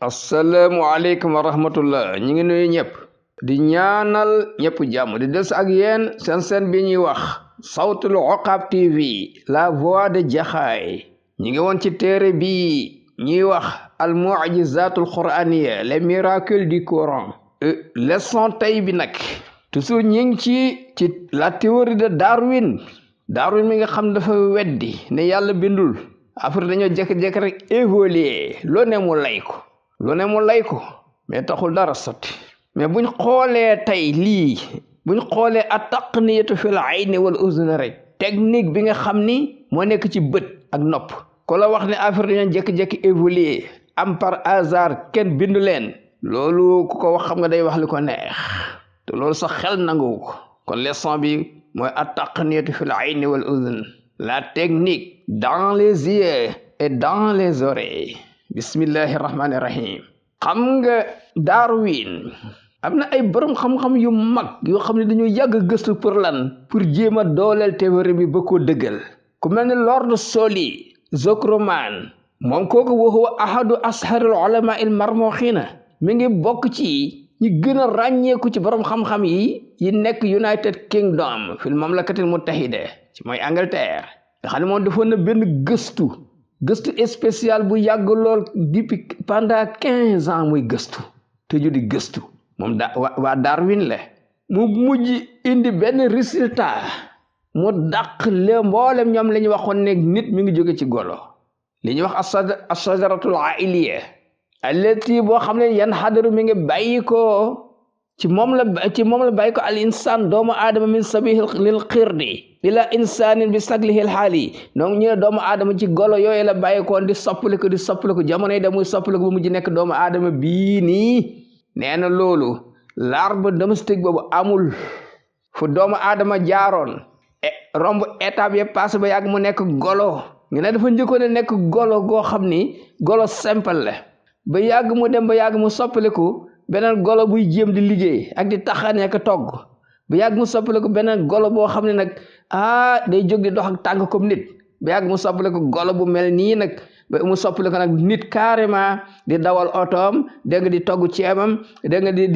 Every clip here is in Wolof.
asalaamaaleykum wa rahmatullah ñi ngi nuyu ñëpp di ñaanal ñëpp jàmm di des ak yéen seen bi ñuy wax sawtul uqab tv la voix de Jaxaay ñi ngi woon ci téere bi ñuy wax al mu'jizatul qur'aniyya les miracles du Coran. Leçon tey bi nag toujours ñi ngi ci la théorie de Darwin mi nga xam dafa weddi ne yàlla bindul après dañoo jékki-jékki rek évoluer loo ne mu lay ko mais taxul dara sotti. mais buñ xoolee tey lii buñ xoolee at-taqniyatu fil ayni wal uzni rek technique bi nga xam ni moo nekk ci bët ak nopp ko la wax ne affaire dañoo jékki-jékki évoluer am par hasard kenn bindu leen loolu ku ko wax xam nga day wax li ko neex te loolu sax xel nangu ko. kon leçon bi mooy at-taqniyatu fil ayni wal uzni, la technique dans les yeux et dans les oreilles. bismillahi rahmaani rahim. xam nga Darwin am na ay borom xam-xam yu mag yoo xam ne dañoo yàgg gëstu pour jéem a dooleel théorie bi ba koo dëggal. ku mel ni Lord Soli Zuckerman moom kooku wa huwa ahadu asharil ulama il marmuxina mi ngi bokk ci ñi gën a ràññeeku ci borom xam-xam yi nekk United Kingdom fil mamlakatil muttahida ci mooy Angleterre nga xam ne moom defoon na benn gëstu spécial bu yàgg lool depuis pendant 15 ans muy gëstu te ju di gëstu moom waa Darwin la mu mujj indi benn résultat mu dàq mboolem ñoom la ñu waxoon ne nit mi ngi jóge ci golo li ñuy wax as-sajaratul ailiya allati boo xam ne yan xadaru mi ngi bàyyi ko ci moom la bàyyi ko al insaan doomu aadama min sabihil lil xirdi ila insaanin bi saglihil xaali donc ñu ne doomu aadama ci golo yooyu la bàyyi ko di soppaliku jamono yi da muy soppaliku ba mujj nekk doomu aadama bii nii. nee na loolu l'arbre domestique boobu amul fu doomu aadama jaaroon romb étape yëpp passé ba yàgg mu nekk golo ñu ne dafa njëkkoon a nekk golo goo xam ni golo simple la ba yàgg mu dem ba yàgg mu soppaliku beneen golo buy jéem di liggéey ak di taxane ak togg ba yàgg mu soppaliku beneen golo boo xam ne nag day jóg di dox ak tànk comme nit ba yàgg mu soppaliku golo bu mel nii nag ba mu soppaliku nag nit carrément di dawal otoom dégg nga di togg ceebam dégg nga di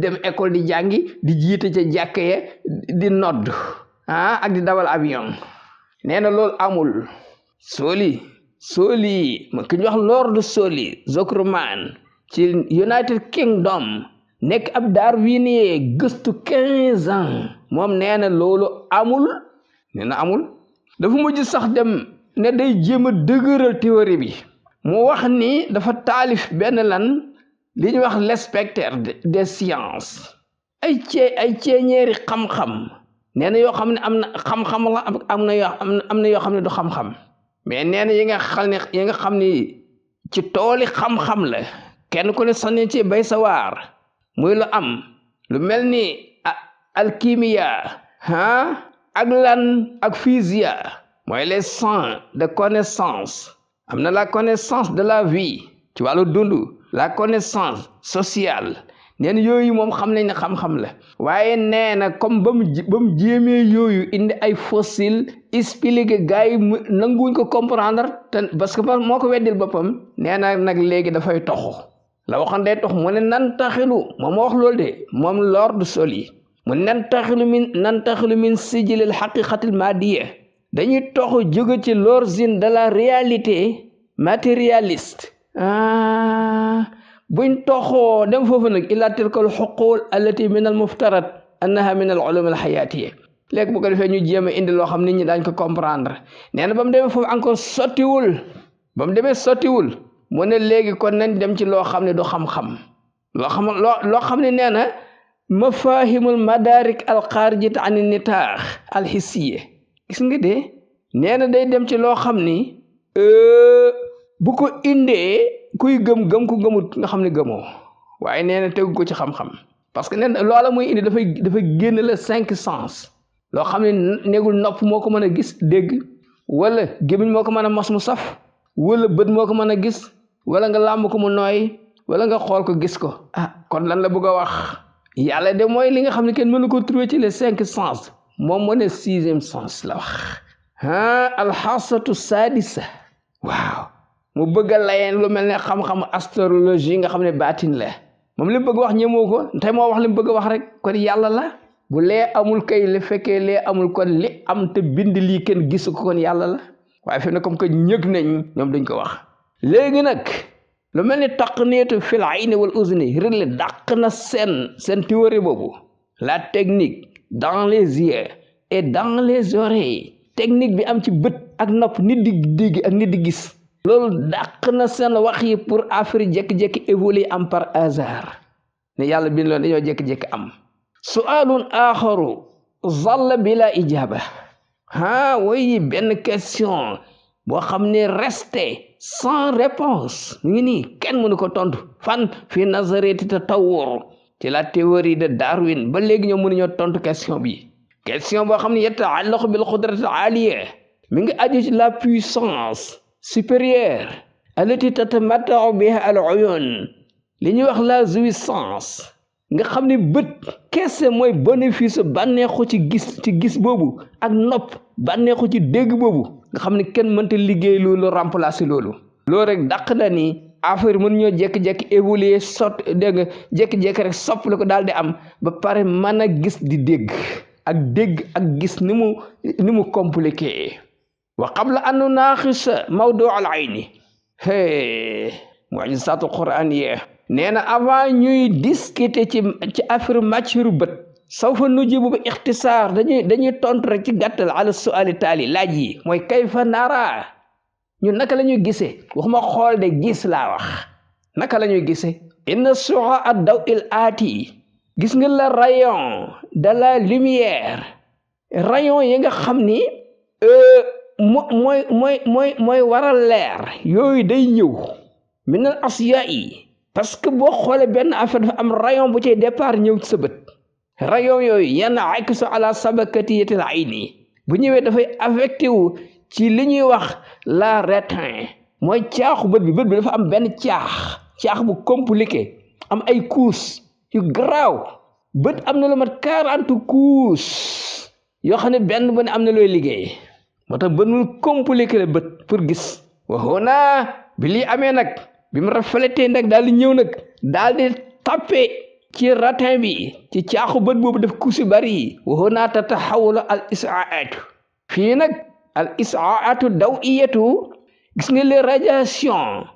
dem école di jàngi di jiite ca jàkke ye di nodd ak di dawal avion. nee na loolu amul. Soli ma ki ñu wax Lord Soli Zuckerman ci United Kingdom nekk ab darwinien gëstu 15 ans moom nee na loolu amul. dafa mujj sax dem ne day jéem a dëgëral théorie bi mu wax ni dafa taalif benn li ñuy wax le spectre des sciences ay ceeñeeri xam-xam nee na yoo xam ne am na xam-xam la am na yoo xam ne du xam-xam mais nee na yi nga xam ni ci tooli xam-xam la kenn ku ne sànni ci bay sa waar muy lu am lu mel ni alchimia ak ak physique mooy les champs de connaissance. am na la connaissance de la vie ci wàllu dund, la connaissance sociale nee na yooyu moom xam nañ ne xam-xam la waaye nee na comme ba mu jéemee yooyu indi ay fossile expliqué gars yi nanguwuñ ko comprendre te parce que moo ko weddil boppam. nee na nag léegi dafay toxu la waxoon day tox mu ne nan taxilu moom moo wax loolu de moom Lord Soli mu nan taxilu min sijilil haqiqatil madiya dañuy toxu jóge ci l'origine de la réalité matérialiste. buñ toxoo dem foofu nag ila tilkal xuqul allati min al muftarat annaha min al ulum al hayatiyya léegi bu ko defee ñu jéem a indi loo xam nit ñi daañ ko comprendre. nee na ba mu demee foofu encore sottiwul mu ne léegi kon nañ dem ci loo xam ne du xam-xam loo xam ne nee na mafahimul madarik al xaarijat an nitaax al hissiyya gis nga de nee na day dem ci loo xam ni bu ko indee kuy gëm ku gëmut nga xam ne gëmoo waaye nee na tegu ko ci xam-xam parce que nee na loola muy indi dafay génn la 5 sens loo xam ne neegul nopp moo ko mën a gis dégg wala gémmiñ moo ko mën a mos mu saf wala bët moo ko mën a gis wala nga làmb ko mu nooy wala nga xool ko gis ko. kon lan la bëgg a wax yàlla de mooy li nga xam ne kenn mënu ko trouver ci les 5 sens moom moo ne 6e sens la wax alxasatu sadisa waaw mu bëgg a layeen lu mel ne xam-xam astrologie nga xam ne baatin la moom li mu bëgg wax ñemoo ko tey moo wax li mu bëgg wax rek kon yàlla la bu lee amul kay li fekkee lee amul kon li am te bind lii kenn gisu ko kon yàlla la waaye fi ne comme que ñëg nañ ñoom duñ ko wax léegi nag lu mel ni taqniyatu fil ayni wal uzni rële dàq na seen théorie boobu la technique dans les yeux et dans les oreilles technique bi am ci bët ak nopp nit di dégg ak nit di gis loolu dàq na seen wax yi pour affaire jékki-jékki évoluer am par hasard ne yàlla bind loon dañoo jékki-jékki am su'aalun aaxaru zalla bila ijaba woy benn question boo xam ne resté sans réponse mu ngi nii kenn mënu ko tontu fan fi nazariyati tatawwur ci la théorie de Darwin ba léegi ñoom mënuñoo tontu question bi question boo xam ne yata'allaqu bil qudrati al-aliyya mi ngi aju ci la puissance supérieure allati tatamatta'u biha al-uyun li ñuy wax la jouissance nga xam ne bët kese mooy bénéfice bànneexu ci gis boobu ak nopp bànneexu ci dégg boobu nga xam ne kenn mënta liggéey loolu remplacer loolu rek dàq na ni affaire mën ñoo jékki-jékki évoluer dégg nga jékki-jékki rek soppali ko daal di am ba pare mën a gis di dégg ak gis ni mu compliqué wa qabla an nunaaxisa mawdu al ayni mu'jizatul qur'aniyya nee na avant ñuy discuter ci affaire matière bët sawfa nujibu bi ixtisaar dañuy tontu rek ci gàttal ala su'ali taali laaj yi mooy kayfa nara ñun naka la ñuy gisee waxuma xool de gis laa wax naka la ñuy gisee inna su'a ad-daw'il aati gis nga la rayon de la lumière rayon yi nga xam ni mooy waral leer yooyu day ñëw minal asya'i parce que boo xoolee benn affaire dafa am rayon bu cay départ ñëw ci sa bët rayon yooyu yenn akisu ala sabakatiyatil ayni bu ñëwee dafay affecté wu ci li ñuy wax la rétin mooy caaxu bët bi dafa am benn caax bu compliqué am ay couches yu garaaw bët am na lu mat 40 couches yoo xam ne benn bu ne am na looy liggéey moo tax bët mu compliqué la bët pour gis waxoon naa bi lii amee nag bi mu reflété nag daal di ñëw nag daal di tappe ci ratin bi ci caaxu bët boobu def couche yu bari yi waxoon naa tataxawula al isaatu fii nag al isaatu dawiyatu gis nga les radiations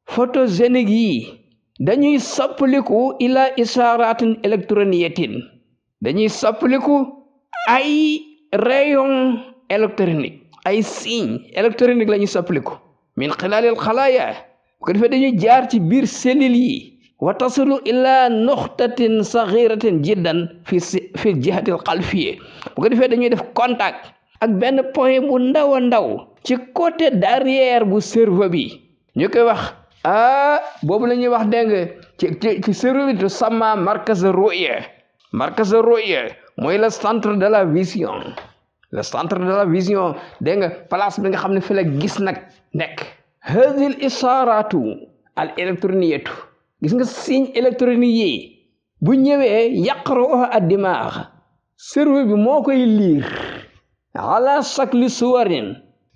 photogéniques yi dañuy soppaliku ila isaratin électroniyatin dañuy soppaliku ay rayon électronique ay signe électronique la ñuy soppaliku min xilalil xalaaya bu ko defee dañuy jaar ci biir cellules yi wa tasulu ila nuxtatin saxiratin jiddan fi jihatil xalfiye bu ko defee dañuy def contact ak benn point bu ndaw a ndaw ci côté derrière bu cerveau bi ñu koy wax boobu la ñuy wax dégg nga ci cerveau bi sama markaz ru'ya mooy le centre de la vision dégg nga place bi nga xam ne fi la gis nag nekk hadil isaratu al électroniyatu gis nga signe électronique yi bu ñëwee yaqra'uha ad-dimagh cerveau bi moo koy liir ala shakli suwarin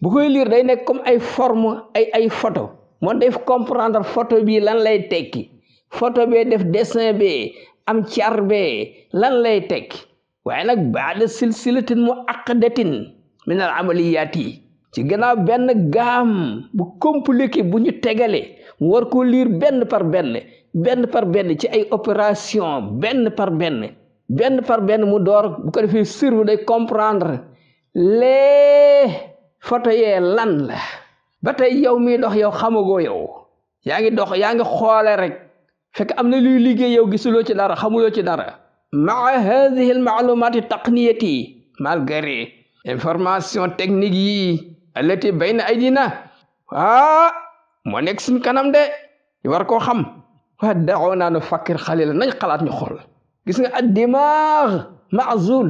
bu koy liir day nekk comme ay forme ay photo moo def comprendre photo bi lan lay tekki photo bee def dessin bee am car bee lan lay tekki waaye nag baada silsilatin muaqqadatin min al amaliyat yi ci gannaaw benn gaam bu compliqué bu ñu tegale mu war ko liir benn par benn ci ay opération benn par benn mu door bu ko defee cerveau day comprendre les photo yee lan la ba tey yow miy dox yow xamagoo yow yaa ngi xoole rek fekk am na luy liggéey yow gisuloo ci dara xamuloo ci dara maa hadihi al maalumati taqniyati malgré information technique yi allati bayna aydina moo nekk suñ kanam de ñu war koo xam wa daxoo naa nu fakkir xalila nañ xalaat ñu xool gis nga ad dimaax maazul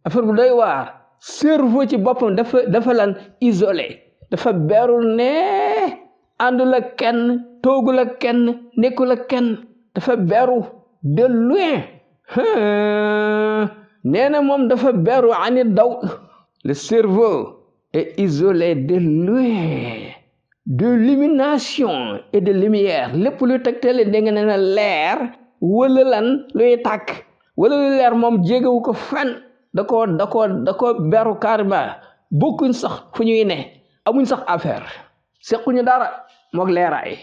affaire bu doy waar cerveau ci boppam dafa lan isolé dafa beru ne àndul ak kenn toogul ak kenn nekkul ak kenn dafa beru de loin nee na moom dafa beru ani daw le cerveau est isolé de loin de illumination et de lumière lépp luy tegtale da nga ne na leer wala lan luy tàkk wala luy leer moom jégewu ko fen da ko beru carrément bokkuñ sax fu ñuy ne amuñ sax affaire sequñu dara moog leeraay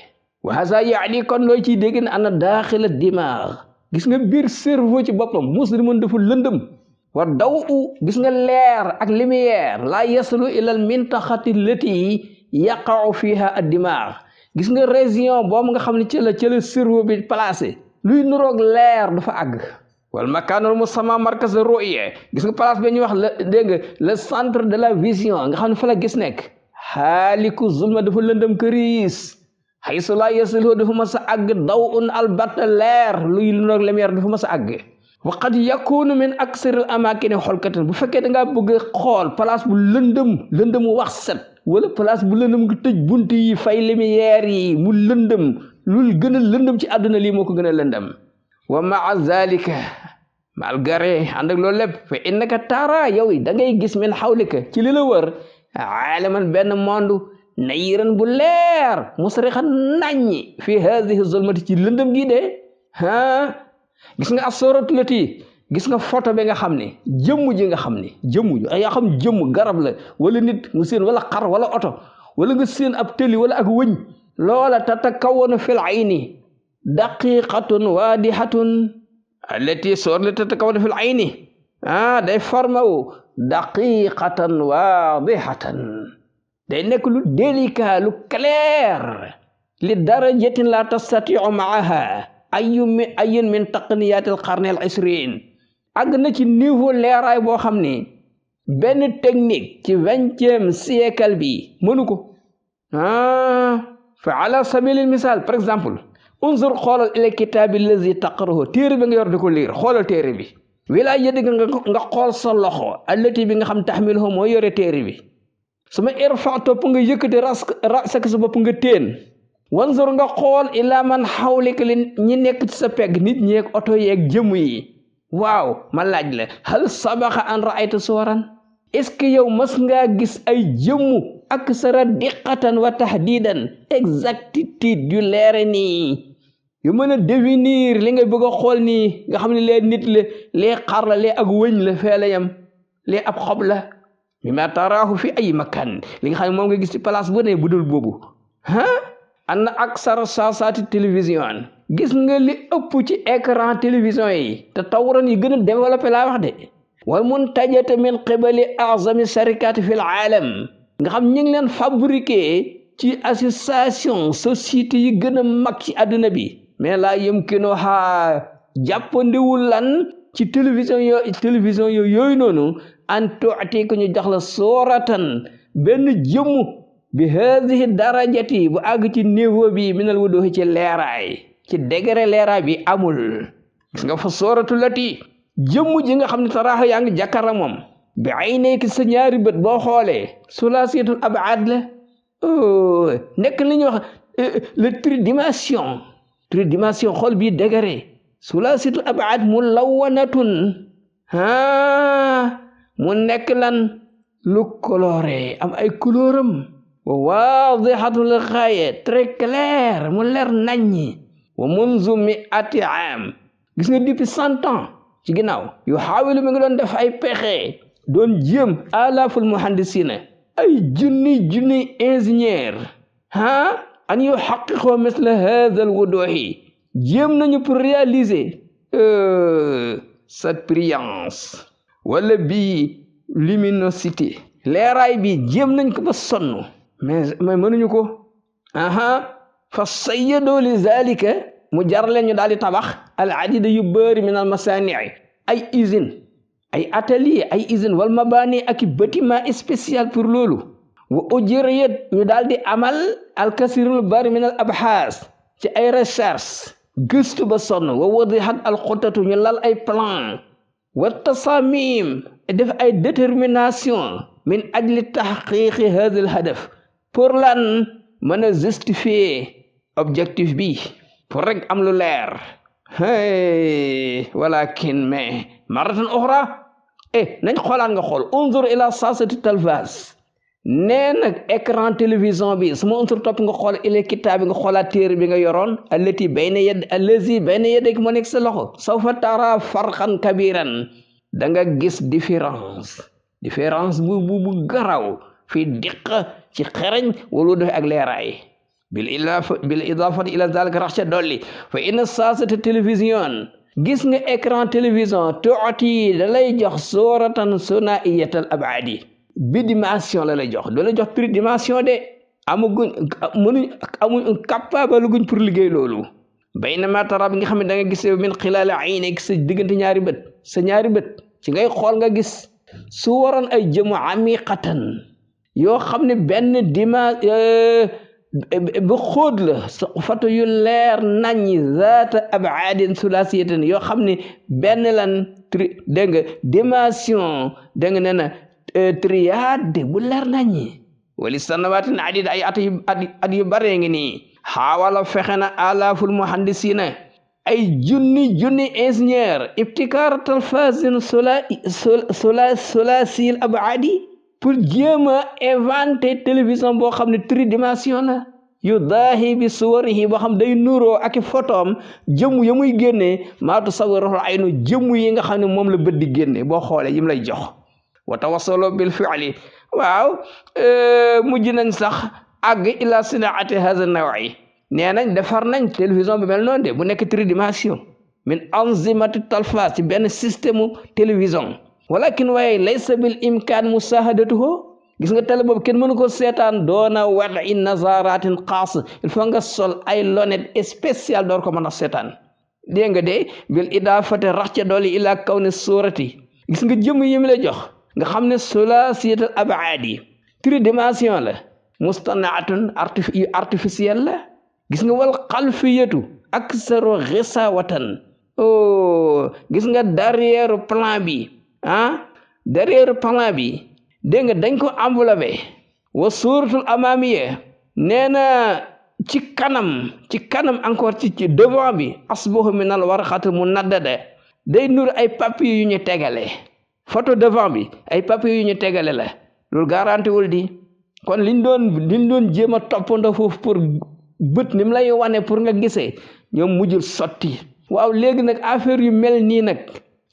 wa hasa yaani kon looy ciy dégg ne ana daaxila dimaag gis nga biir cerveau ci boppam muslimun dafa lëndëm wa daw gis nga leer ak lumière laa yaslu ilal mintaxati lati yaqa'u fiha ad-dimaag gis nga région boobu nga xam ne ci la cerveau bi placé luy nuroog leer dafa àgg wal makaanul musamma markaz ru'ya gis nga place bi ñuy wax la dégg nga le centre de la vision nga xam ne fa la gis nekk xaaliku zulma dafa lëndëm këriis haysu laa yaslu dafa mas a àgg daw'un albatta leer luy nuroog lumière dafa mas a àgg wa qad yakunu min aksaril amaakini xolkatan bu fekkee da ngaa bëgg xool place bu lëndëm wax set wala place bu lëndëm nga tëj bunt yi fay lumière yi mu lëndëm lul gën a lëndëm ci àdduna lii moo ko gën a lëndëm wa maa zalika malgré ànd ak loolu lépp fa innaka tara yow da ngay gis min xawlika ci li la wër aalaman benn monde nayiran bu leer musrixan naññi fi hadihi zulmati ci lëndëm gi de gis nga as-suratu lati gis nga photo bi nga xam ne jëmm ji nga xam ne yaa xam jëmm garab la wala nit mu seen wala xar wala oto wala nga seen ab tëli wala ak wëñ loola tatakawwanu fil ayni daqiqatun waadihatun allati soor la tatakawwanu fil ayni day forma wu daqiqatan waadihatan day nekk lu délicat lu clair li darajatin la tastati'u ma'aha ayun min taqniyatil qarnil ishrin àgg na ci niveau leeraay boo xam ne benn technique ci 20e siècle bi mënu ko fa ala sabilil misal par exemple unzur xoolal ila kitaabi allazi taqrahu téere bi nga yor di ko liir xoolal téere bi wilaa yëddi nga xool sa loxo allati bi nga xam taxmiluhu moo yore téere bi suma irfa topp nga yëkkati rasak sa bopp nga teen wanzur nga xool ila man xawlika li ñi nekk ci sa pegg nit ñeeg oto yeeg jëmm yi waaw ma laaj la hal sabaxa an raayta suwaran est-ce que yow mas ngaa gis ay jëmmu ak sara diqatan wa tahdidan exactitude yu leere nii yu mën a définir li nga bëgg a xool nii nga xam ne lee nit la lee xar la lee ak wëñ la feela yam lee ab xob la mi ma taraahu fi ay makan li nga xam ne moom nga gis ci place bu ne bu dul boobu anna aksara saasaati télévision gis nga li ëpp ci écran télévision yi te tawran yi gën a développé laa wax de wal muntajata min qibali azami sharikati fil aalam nga xam ñu ngi leen fabriqué ci association société yi gën a mag ci àdduna bi mais laa yumkinu jàppandiwul lan ci télévision yooyu noonu an tuuti ko ñu jox la sooratan benn jëmmu bi hadihi darajati bu àgg ci niveau bi minal wuduhi ci leeraay ci degré leeraay bi amul gis nga fa sooratu lati jëmm ji nga xam ne taraaxa yaa ngi jàkkaar ak moom bi ay nekk sa ñaari bët boo xoolee sulaasiyatul abaad la nekk li ñuy wax le tridimension xool bii degré sulaasiyatul abaad mu lawanatun mu nekk lan lu coloré am ay couleuram wa waadihatul xaaye très clair mu leer naññi wa munzu mi'ati am gis nga depuis 100 ans ci ginnaaw yu xaawilu mi ngi doon def ay pexe doon jéem alaaful muhandisina ay junni ingénieur an yu xaqiqoo misla hadha al wuduhi jéem nañu pour réaliser cette brillance wala bii luminosité leeraay bi jéem nañ ko ba sonn mais mënuñu ko fa sayyadoo li zalika mu jar leen ñu daal di tabax al adida yu bëri min al masanii ay usine ay atelier ay usine wal mabani ak bâtiment spécial pour loolu wa ujriyat ñu daal di amal al kasirul bari min al abhaas ci ay recherche gëstu ba sonn wa wadihat al xutatu ñu lal ay plan wa tasamim def ay détermination min ajli tahqiqi hadha al hadaf pour lan mën a justifier objectif bi pour rek am lu leer walakin mais maratan ukhra nañ xoolaan nga xool unzur ila saasati talvaz nee nag écran télévision bi su ma unsur topp nga xool ile kitaab bi nga xoolaat téere bi nga yoroon allazi bayna yadik moo nekk sa loxo sawfa tara farqan kabiran da nga gis différence bu garaw fi diq ci xereñ wala def ak leeraay bil idafati ila zalika rax ca dolli fa inna saasata télévision gis nga écran télévision tuuti da lay jox suratan sunaiyatal abadi bidimension la lay jox doo lay jox tridimension de amuñ capable guñ pour liggéey loolu baynama tara bi nga xam ne da nga gis min xilaali aynik sa diggante ñaari bët ci ngay xool nga gis su waroon ay jëmu amiqatan yoo xam ne benn bu xóot la fatu yu leer naññi zaata abadin sulasiyatan yoo xam ne benn lan dégg nga dimension dégg nga nee na triade bu leer naññi wali sanawatin adid ay at yu bare ngi nii xaawala fexe na alaaful muhandisina ay junni ingénieur ibtikaar talfazin sulasil abadi pour jéem a inventé télévision boo xam ne tridimension la yu daahi bi suwarihi boo xam day nuroo ak i photom jëmm ya muy génnee maatu sawirul aynu jëmm yi nga xam ne moom la bët di génne boo xoolee yim lay jox wa tawassalo bil fi'li waaw mujj nañ sax àgg ila sinaati hadha nawi nee nañ defar nañ télévision bi mel noonu de bu nekk tridimension min anzimati talfas ci benn système télévision walakin waaye laysa bil imkaan musahadatuhu gis nga télé boobu kenn mënu ko seetaan doona wadi nazaratin xaas il faut nga sol ay lunettes spécial door ko mën a seetaan dégg nga de bil idafati rax ca dooli ila kawni surati gis nga jëmm yi mu lay jox nga xam ne sulasiyatul abadi tridimension la mustanaatun artificiel la gis nga wal xalfiyatu aksaru gisawatan gis nga derrière plan bi dégg nga dañ ko enveloppé wa suratul amamiya nee na ci kanam encore ci devant bi asbuhu minal warqatil munaddada day nur ay papier yu ñu tegale photo devant bi ay papier yu ñu tegale la loolu garanti wul di kon liñ doon jéem a toppandoo foofu pour bët ni mu lay wane pour nga gisee ñoom mujjul sotti waaw léegi nag affaire yu mel nii nag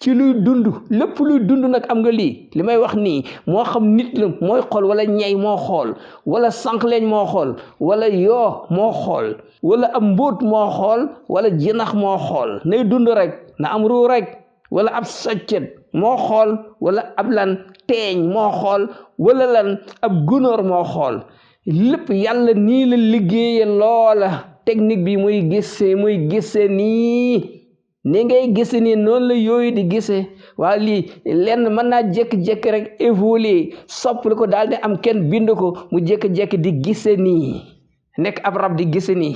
ci luy dund lépp luy dund nag am nga li may wax nii moo xam nit la mooy xool wala ñey moo xool wala sànqleñ moo xool wala yoo moo xool wala ab mbóot moo xool wala jinax moo xool nay dund rek na am ruu rek wala ab soccet moo xool wala ab lan teeñ moo xool wala lan ab gunóor moo xool lépp yàlla nii la liggéeye loola technique bi muy gisee nii ni ngay gise nii noonu la yooyu di gisee waaw lii lenn mën naa jékki-jékki rek évoluer soppali ko daal di am kenn bind ko mu jékki-jékki di gise nii nekk ab rab di gise nii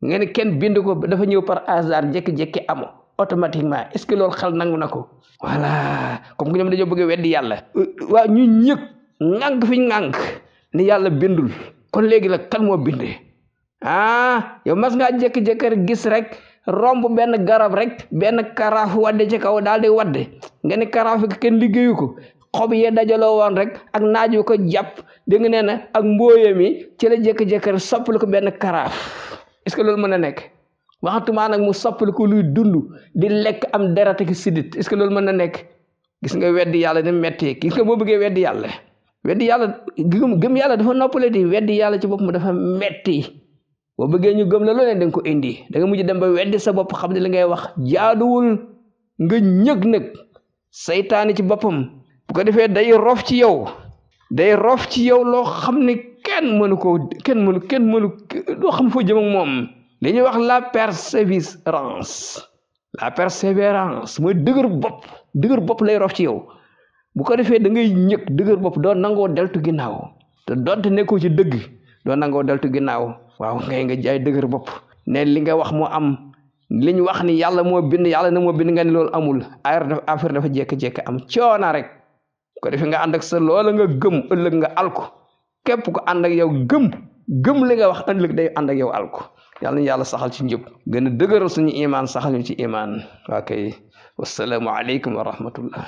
nga ne kenn bind ko dafa ñëw par hasard jékki-jékki amo automatiquement est-ce que loolu xel nangu na ko voilà comme que ñoom dañoo bëgg a weddi yàlla waaw ñu ñëg ŋànk fi ŋànk ni yàlla bindul kon léegi la kan moo bindee yow mas ngaa jékki-jékki rek gis rek romb benn garab rek benn karaaf wadde ci kaw daal di wadde nga ne karaaf gi kenn liggéeyu ko xob yee dajaloo woon rek ak naaj wi ko jàpp dégg nga nee na ak mbooye mi ci la jékki-jékki rek soppali ko benn karaaf est-ce que loolu mën a nekk waxatumaa nag mu soppali ko luy dund di lekk am deret ak sidit est-ce que loolu mën na nekk gis nga weddi yàlla ni metti gis nga boo bëggee weddi yàlla gëm yàlla dafa noppale di weddi yàlla ci boppam dafa metti boo bëggee ñu gëm la loo leen da nga ko indi da nga mujj dem ba weddi sa bopp xam ne li ngay wax jaaduwul nga ñëg nag saytaani ci boppam bu ko defee day rof ci yow loo xam ne kenn mënu doo xam foo jëm ak moom li ñuy wax la persévérance mooy dëgër bopp lay rof ci yow bu ko defee da ngay ñëg dëgër bopp doo nangoo deltu ginnaaw te donte nekkoo ci dëgg doo nangoo deltu ginnaaw waaw nga jaay dëgër bopp ne li nga wax moo am li ñu wax ni yàlla moo bind nga ne loolu amul affaire dafa jékki-jékki am coona rek ko defee nga ànd ak sa loola nga gëm ëllëg nga alko képp ko ànd ak yow gëm li nga wax ëllëg day ànd ak yow alko yàlla ñu yàlla saxal ci njub gën a dëgëral suñu imaan saxal ñu ci imaan waa kay wassalaamu aleykum wa rahmatullah